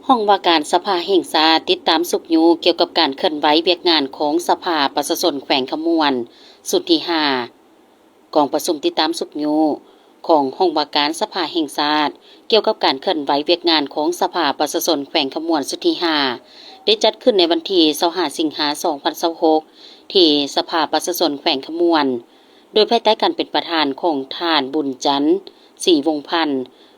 ຫ້ອງວ່າການສະພາແຫ່ງຊາດຕິດຕາມຊຸກຍູ້ກ່ຽວກັບການເຄື່ອນໄຫວວຽກງານຂອງສະພາປະຊາຊົນແຂວງຄຳມ່ວນຊຸດທີຫ້າ. ກອງປະຊຸມຕິດຕາມຊຸກຍູ້ຂອງຫ້ອງວ່າການສະພາແຫ່ງຊາດ ກ່ຽວກັບການເຄື່ອນໄຫວວຽກງານຂອງສະພາປະຊາຊົນແຂວງຄຳມ່ວນຊຸດທີຫ້າ ໄດ້ຈັດຂຶ້ນໃນວັນທີຊາວຫ້າ ສິງຫາ ສອງພັນຊາວຫົກ ທີ່ສະພາປະຊາຊົນແຂວງຄຳມ່ວນ ໂດຍພາຍໃຕ້ການເປັນປະທານຂອງທ່ານ ບຸນຈັນ ສີວົງພັນ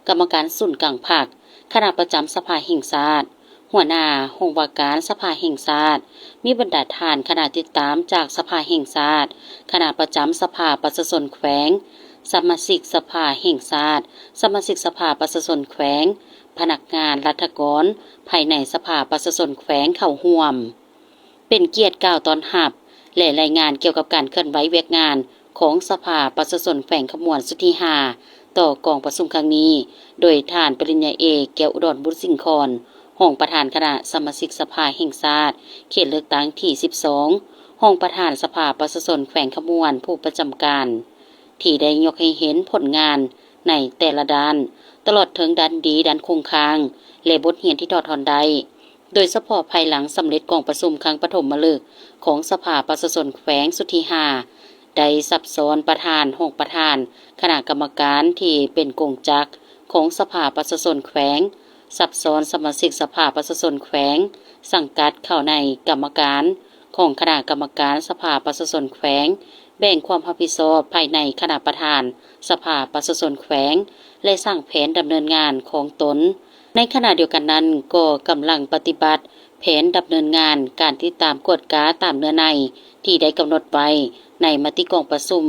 ກຳມະການສູນກາງພັກ, ຄະນະປະຈຳສະພາແຫ່ງຊາດ, ຫົວໜ້າຫ້ອງວ່າການສະພາແຫ່ງຊາດ, ມີບັນດາທ່ານຄະນະຕິດຕາມຈາກສະພາແຫ່ງຊາດ, ຄະນະປະຈຳສະພາປະຊາຊົນແຂວງ, ສະມາຊິກສະພາແຫ່ງຊາດ, ສະມາຊິກສະພາປະຊາຊົນແຂວງ, ພະນັກງານລັດຖະກອນພາຍໃນສະພາປະຊາຊົນແຂວງເຂົ້າຮ່ວມ. ເປັນກຽດກ່າວຕ້ອນຮັບ ແລະ ລາຍງານກ່ຽວກັບການເຄື່ອນໄຫວວຽກງານຂອງສະພາປະຊາຊົນແຂວງຄຳມ່ວນຊຸດທີຫ້າ ຕໍ່ກອງປະຊຸມຄັ້ງນີ້ ໂດຍທ່ານປະລິນຍາເອກ ແກ້ວອຸດອນ ບຸນສິງຄອນ ຮອງປະທານຄະນະສະມາຊິກສະພາແຫ່ງຊາດ ເຂດເລືອກຕັ້ງທີສິບສອງ, ຮອງປະທານສະພາປະຊາຊົນແຂວງຄຳມ່ວນຜູ້ປະຈຳການ ທີ່ໄດ້ຍົກໃຫ້ເຫັນຜົນງານໃນແຕ່ລະດ້ານ, ຕະຫຼອດເຖິງດ້ານດີ, ດ້ານຄົງຄ້າງ ແລະ ບົດຮຽນທີ່ຖອດຖອນໄດ້. ໂດຍສະເພາະພາຍຫຼັງສຳເລັດກອງປະຊຸມຄັ້ງປະຖົມມະລຶກຂອງສະພາປະຊາຊົນແຂວງຊຸດທີຫ້າ ໄດ້ສັບຊ້ອນປະທານ, ຮອງປະທານ, ຄະນະກຳມະການທີ່ເປັນກົງຈັກຂອງສະພາປະຊາຊົນແຂວງ, ສັບຊ້ອນສະມາຊິກສະພາປະຊາຊົນແຂວງ ສັງກັດເຂົ້າໃນກຳມະການຂອງຄະນະກຳມະການສະພາປະຊາຊົນແຂວງ, ແບ່ງຄວາມຮັບຜິດຊອບພາຍໃນຄະນະປະທານສະພາປະຊາຊົນແຂວງ ແລະ ສ້າງແຜນດຳເນີນງານຂອງຕົນ. ໃນຂະນະດຽວກັນນັ້ນ ກໍກຳລັງປະຕິບັດແຜນດຳເນີນງານການຕິດຕາມກວດກາຕາມເນື້ອໃນທີ່ໄດ້ກຳນົດໄວ້ໃນມະຕິກອງປະຊຸມ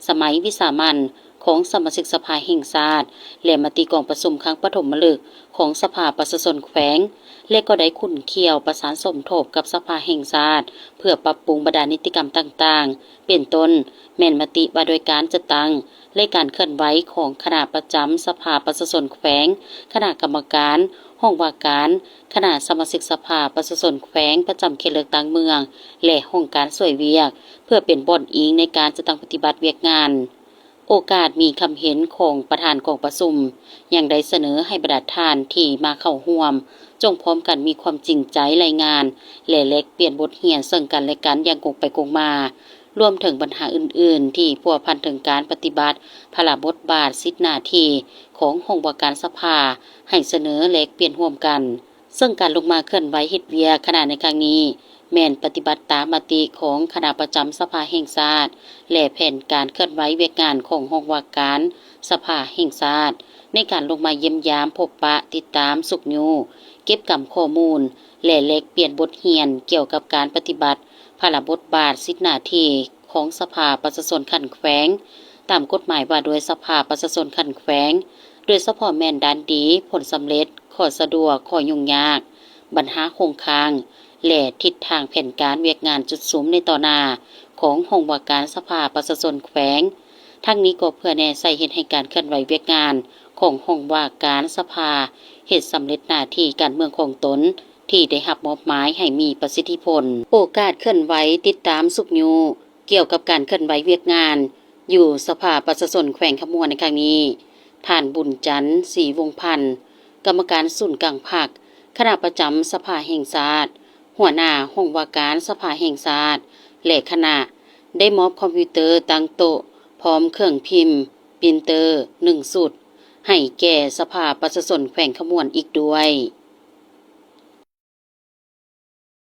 ສະໄໝວິສາມັນຂອງສະມາຊິກສະພາແຫ່ງຊາດ ແລະ ມະຕິກອງປະຊຸມຄັ້ງປະຖົມມະລຶກຂອງສະພາປະຊາຊົນແຂວງ ແລະ ກໍໄດ້ຂຸ້ນຂ້ຽວປະສານສົມທົບກັບສະພາແຫ່ງຊາດ ເພື່ອປັບປຸງບັນດານິຕິກຳຕ່າງໆ ເປັນຕົ້ນແມ່ນມະຕິວ່າດ້ວຍການຈັດຕັ້ງ ແລະ ການເຄື່ອນໄຫວຂອງຄະນະປະຈຳສະພາປະຊາຊົນແຂວງ, ຄະນະກຳມະການ, ຫ້ອງວ່າການ, ຄະນະສະມາຊິກສະພາປະຊາຊົນແຂວງປະຈຳເຂດເລືອກຕັ້ງເມືອງ ແລະ ຫ້ອງການຊ່ວຍວຽກ ເພື່ອເປັນບ່ອນອີງໃນການຈັດຕັ້ງປະຕິບັດວຽກງານ. ໂອກາດມີຄຳເຫັນຂອງປະທານກອງປະຊຸມ ຍັງໄດ້ສະເໜີໃຫ້ບັນດາທ່ານທີ່ມາເຂົ້າຮ່ວມ ຈົ່ງພ້ອມກັນມີຄວາມຈິງໃຈລາຍງານ ແລະ ແລກປ່ຽນບົດຮຽນເຊິ່ງກັນແລະກັນຢ່າງກົງໄປກົງມາ, ລວມເຖິງບັນຫາອື່ນໆທີ່ພົວພັນເຖິງການປະຕິບັດພາລະບົດບາດສິດໜ້າທີ່ຂອງຫ້ອງວ່າການສະພາ ໃຫ້ສະເໜີແລກປ່ຽນຮ່ວມກັນ. ເຊິ່ງການລົງມາເຄື່ອນໄຫວເຮັດວຽກຄະນະໃນຄັ້ງນີ້ ແມ່ນປະຕິບັດຕາມມະຕິຂອງຄະນະປະຈຳສະພາແຫ່ງຊາດ ແລະ ແຜນການເຄື່ອນໄຫວວຽກງານຂອງຫ້ອງວ່າການສະພາແຫ່ງຊາດ ໃນການລົງມາຢ້ຽມຢາມ, ພົບປະ, ຕິດຕາມ, ຊຸກຍູ້, ເກັບກຳຂໍ້ມູນ ແລະ ແລກປ່ຽນບົດຮຽນກ່ຽວກັບການປະຕິບັດພາລະບົດບາດສິດໜ້າທີ່ຂອງສະພາປະຊາຊົນຂັ້ນແຂວງ ຕາມກົດໝາຍວ່າດ້ວຍສະພາປະຊາຊົນຂັ້ນແຂວງ, ໂດຍສະເພາະແມ່ນດ້ານດີ, ຜົນສຳເລັດ, ຂໍ້ສະດວກ, ຂໍ້ຫຍຸ້ງຍາກ, ບັນຫາຄົງຄ້າງ ແລະ ທິດທາງແຜນການວຽກງານຈຸດສຸມໃນຕໍ່ໜ້າຂອງຫ້ອງວ່າການສະພາປະຊາຊົນແຂວງ. ທັງນີ້ກໍເພື່ອແນໃສ່ເຮັດໃຫ້ການເຄື່ອນໄຫວວຽກງານຂອງຫ້ອງວ່າການສະພາ ເຮັດສຳເລັດໜ້າທີ່ການເມືອງຂອງຕົນທີ່ໄດ້ຮັບມອບໝາຍໃຫ້ມີປະສິດທິຜົນ. ໂອກາດເຄື່ອນໄຫວຕິດຕາມຊຸກຍູ້ ກ່ຽວກັບການເຄື່ອນໄຫວວຽກງານຢູ່ສະພາປະຊາຊົນແຂວງຄຳມ່ວນໃນຄັ້ງນີ້, ທ່ານ ບຸນຈັນ ສີວົງພັນ ກຳມະການສູນກາງພັກ, ຄະນະປະຈຳສະພາແຫ່ງຊາດ, ຫົວໜ້າຫ້ອງວ່າການສະພາແຫ່ງຊາດ ແລະ ຄະນະ ໄດ້ມອບຄອມພິວເຕີຕັ້ງໂຕະ ພ້ອມເຄື່ອງພິມ ປຣິນເຕີ ໜຶ່ງຊຸດ ໃຫ້ແກ່ສະພາປະຊາຊົນແຂວງຄຳມ່ວນອີກດ້ວຍ.